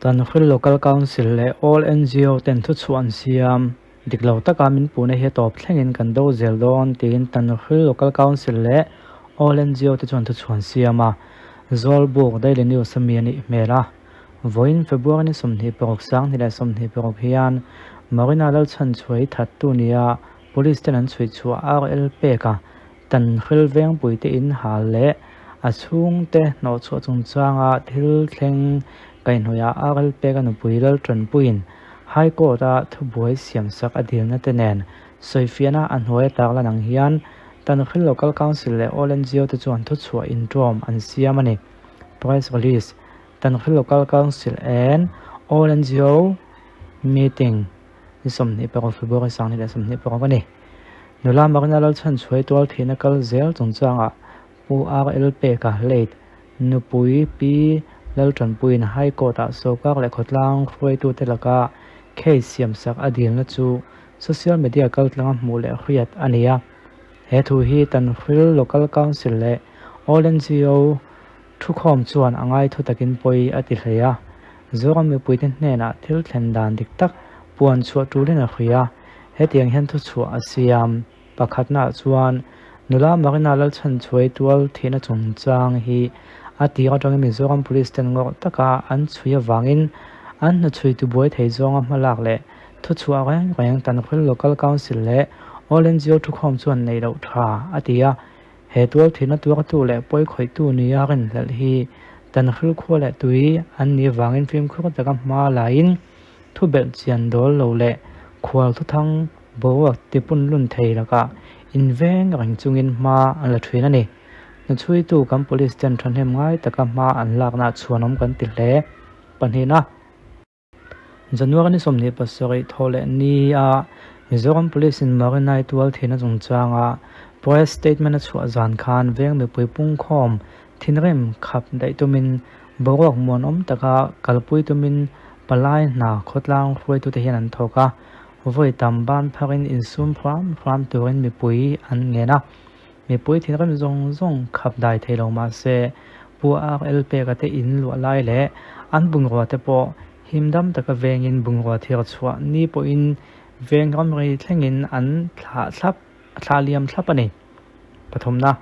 Tanhril Local Council leh All NGO ten thuchhuah an siam. Dik lo taka min puhna hi a tawp thlengin kan do zel dawn tiin Tanhril Local Council leh All NGO te chuan thuchhuah an siam a. Zawlbuk Daily News a mi a nih hmel a. Vawiin February ni 26 2026 hian Marina Lalchhanchhuai thattu nia Police ten an chhui chhuah RL peka Tanhril vengpuite in hal leh a chhungte hnawhchhuah chungchanga thil thleng kaihhnawihah RL peka nupui Laltanpuiin High Court-a thubuai siamsak a dilna te nen sawifiahna a hnuai a tarlan ang hian Tanhril Local Council leh All NGO te chuan thuchhuah inṭawm an siam a ni. Press Release, Tanhril Local Council and All NGO Meeting. Ni 26 February 2026 a ni. Nula Marina Lalchhanchhuai tual thihna kal zel chungchangah Pu RL Peka late nupui Pi Laltanpuiin High Court-ah sawrkar leh khawtlang hruaitute laka case siamsak a dilna chu social media kaltlanga hmuh leh hriat a ni a. He thu hi Tanhril Local Council leh All NGO Thukhawm chuan a ngai thu takin pawi a ti hle a, Zoram mipuite hnenah thil thlen dan dik tak puan chhuah tulin a hria a, hetiang hian thuchhuah a siam. Pakhatnaah chuan nula Marina Lalchhanchhuai tual thihna chungchang hi a tir atangin Mizoram Police ten ngawrh taka an chhui avangin an hnuchhui tibuai thei zawnga hmalak leh thuchhuah reng reng Tanhril Local Council leh All NGO thukhawm chuan neih loh tha a ti a. He tual thihna tuartu leh pawi khawihtu nia rinhlelh hi Tanhril khua leh tui an nih avangin fimkhur taka hma laiin thubelh chian dawl lo leh khual thuthang boruak tipunlun thei lakah inveng reng chungin hma an la thin a ni. Hnuchhuitu kan police ten thahnem ngai taka hma an lakna chhuanawm kan ti hle. Pahnihna. January ni 27 thaw leh ni a Mizoram Police in Marinai tual thihna chungchanga press statement a chhuah zan khan veng mipui pungkhawm thinrim khap daih tumin boruak muanawm taka kalpui tumin palai hna khawtlang hruaitute hian an thawk a, vawi tam ban pharin insum hram hram turin mipui an ngen a. Mipui thinrim zawng zawng khap dai thei lo mah se, Pu RL Peka te in luah lai leh an bungrua te pawh himdam taka vengin bungrua thir chhuah ni pawhin veng ramri thlengin an thlah thlap thlah liam thlap a ni. Pathumna,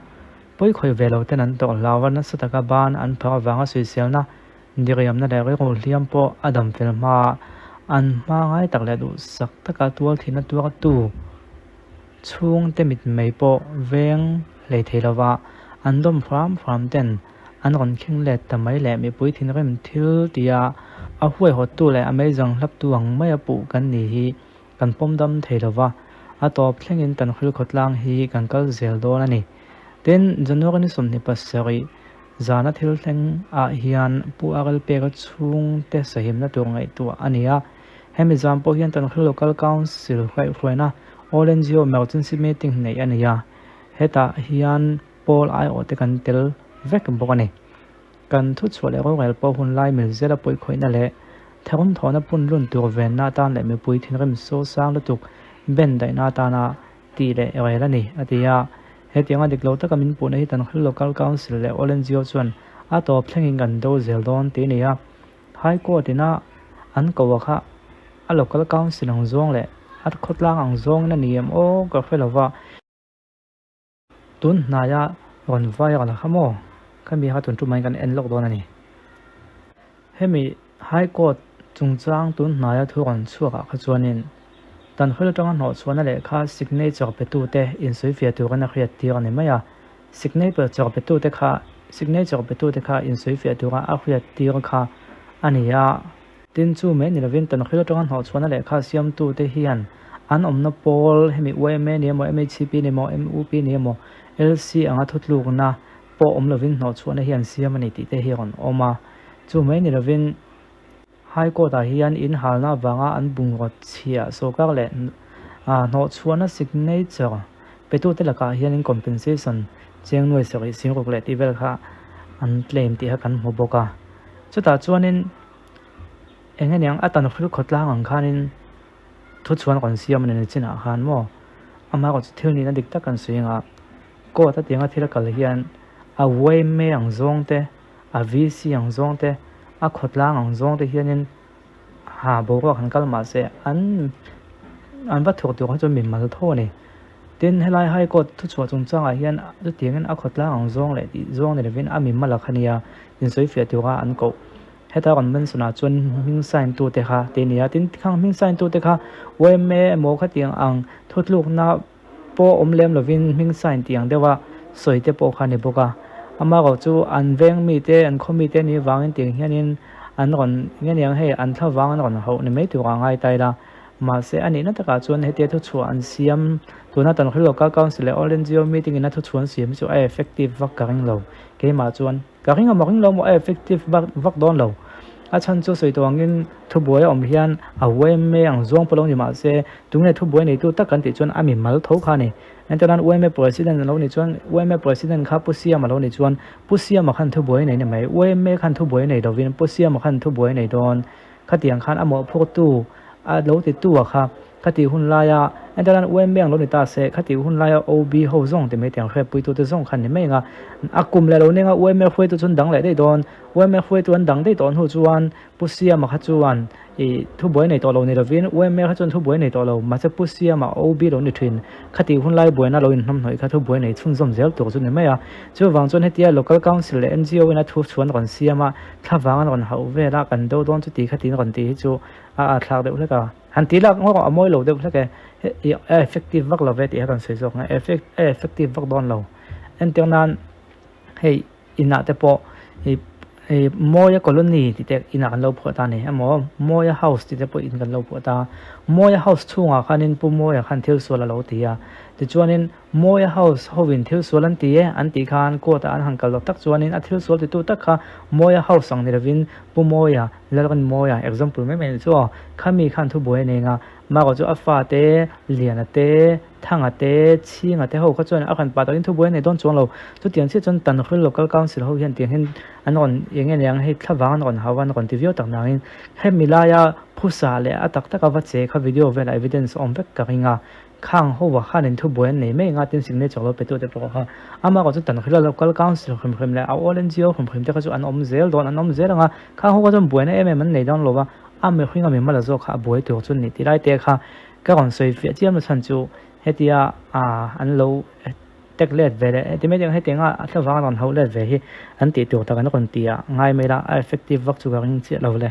pawi khawih ve lo ten an tawrh hlau a, nasa taka ban an phar avanga sawiselna, diriamna leh rilru hliam pawh a dam fel hma an hma ngai tak leh duhsak taka tual thihna tuartu Chhungte mitmei pawh veng hlei thei lova an dawm hram hram ten an rawn khing let ta mai leh mipui thinrim thil tia a huaihawttu leh a meizang hlaptu ang maia puh kan ni hi kan pawm dam thei lova, a tawp thlengin kan hril khawtlang hi kan kal zel dawn a ni. Tin, January ni 27 zana thil thleng ah hian Pu RL Peka chhungte sahimna tur ngaihtuah a ni a, Hemi zan pawh hian Tanhril Local Council kaihhruaina All NGO Emergency Meeting neih a ni a, hetah hian pawl aiawh te kan tel vek bawk a ni. Kan thuchhuah leh rorel pawh hun lai mil zela pawikhawihna leh tharum thawhna pun lun tur venna atan leh mipui thinrim sosang lutuk ben daihna atana tih leh rel a ni, a ti a. Hetianga dik lo taka min puhna hi Tanhril Local Council leh All NGO chuan a tawp thlengin kan do zel dawn tih a ni a. High Court ina an ko a kha a Local Council ang zawng leh a khawtlang ang zawngin a ni em aw ka hre lova. Tun hnaia rawn viral a kha maw? Khami kha tun tumah in kan en lawk dawn a ni. Hemi High Court chungchang tun hnaia thu rawn chhuak ah kha chuanin Tanhril atanga hnawhchhuahna lehkha signature petute insawifiah turin a hriat tir a ni mai a. Signature petute kha Signature petute kha insawifiah tura a hriat tir kha a ni a. Tin, chu mai ni lovin Tanhril atanga hnawhchhuahna lehkha siamtute hian an awmna pawl hemi yma ni emaw, MHCP ni emaw, MUP ni emaw, LC anga thutlukna pawh awm lovin hnawhchhuahna hi an siam a ni tih te hi a rawn awm a. Chu mai ni lovin High Court ah hian in halna avanga an bungraw chhia sawrkar leh hnawhchhuahna signature petute lakah hianin compensation cheng nuai sarih singruk leh tih vel kha an claim tih kha kan hmu bawk a. Chutah chuanin eng aniang a tanhril khawtlang ang khanin thuchhuan rawn siam a ni nichinah khan maw amaherawh chu thil nihna dik tak kan sawi anga court a tianga thil a kal hian a yma ang zawng te a VC ang zawng te. A khawtlang ang zawng te hianin ha boruak han kal mahse an an va thawk tur kha chuan mimal tho a ni. Tin, helai High Court thuchhuah chungchangah hian chutiangin a khawtlang ang zawng leh tih zawng ni lovin a mimala kha nia insawifiah tura an koh. Heta rawn mention ah chuan hming sign tute kha tih a ni a, tin khang hming sign tute kha yma emaw khatiang ang thutlukna pawh awm lem lovin hming sign tih ang deuha sawi te pawh kha a ni bawk a. Amaherawh chu an veng mite an khaw mite nih vangin tiang hianin an rawn nge niang hei an thla vang an rawn hauh ni mai turah a ngai ta ila. Mahse a nihna takah chuan hetia thuchhuah an siam tuna Tanhril Local Council leh All NGO meeting ina thuchhuah an siam hi chu a effective vak ka ring lo. Keimah chuan ka ring a maw ring lo maw a effective vak vak dawn lo. A chhan chu sawi tawh angin thubuai a awm hian a yma ang zawng pawh lo ni mahse tunge thubuai neitu tak kan tih chuan a mi mal tho kha a ni. Entirnan yma President a lo nih chuan yma President kha Pu Siama lo nih chuan Pu Siama khan thubuai nei ni mai. Yma khan thubuai nei lovin Pu Siama khan thubuai nei dawn. Khatiang khan a mawhphurtu a lo titu a kha khatih hun laia entirnan yma ang lo ni ta se khatih hun laia OB ho zawng ti mai tiang hriatpuitute zawng khan ni mai anga a kum leh lo nenga yma hruaitu chu an dang leh daih dawn. Yma hruaitu an dang daih tawh hnu chuan Pu Siama kha chuan ih thubuai nei tawh lo ni lovin yma kha chuan thubuai nei tawh lo mahse Pu Siama OB lo ni thin khatih hun lai buaina lo inhnamhnawih kha thubuai nei chhunzawm zel tur chu ni mai a. Chuvang chuan hetia Local Council leh NGO in a thu chhuan rawn siam a thlavang an rawn hauh vel a kan do dawn chu ti kha tiin rawn tih hi chu a a thlak deuh hlek a. Han ti lak ngawk a mawi lo deuh hlek e. Ih a effective vak lo ve tih kha kan sawi zawk ang e. A effective vak dawn lo. Entir nan hei inah te pawh ih ih Mawia colony tih te inah kan lo phuah ta a ni emaw Mawia house tih te pawh in kan lo phuah ta a. Mawia house chhungah khanin Pu Mawia khan thil sual a lo ti a. Tichuanin Mawia House hovin thil sual an ti e an tih khan court ah an han kal lo tak chuanin a thil sual titu tak kha Mawia House ang ni lovin Pu Mawia, Lalrin Mawia example mai mai anih chu aw, khami khan thubuai a nei nga, Maro chu a fate, Liana te, Thanga te, Chhinga te ho kha chuan a rawn pah takin thubuai a nei dawn chuang lo. Chutiang chiah chuan Tanhril Local Council ho hian tiang hian an rawn eng nge niang hei thlavang an rawn hau a an rawn ti viau tak nangin hemi laia phusa leh a tak taka va che kha video velah evidence a awm vek ka ring a. Khang ho ah khan in thubuai an nei mai anga tin signature lo pe tu te pawh kha amah erawh chu tan hril a local council hrim hrim leh a all NGO hrim hrim te kha chu an awm zel dawn an awm zel anga khang ho kha chuan buaina em em an nei dawn lo va a mihring a mimala zawk kha a buai tur chu ni ti lai te kha ka rawn sawi fiah chiam na chhan chu hetia ah an lo tek let ve leh heti mai heti anga a thlavang a rawn hauh let ve hi an tih tur tak an rawn ti a ngai mai la a effective vak chu ka ring chiah lo le.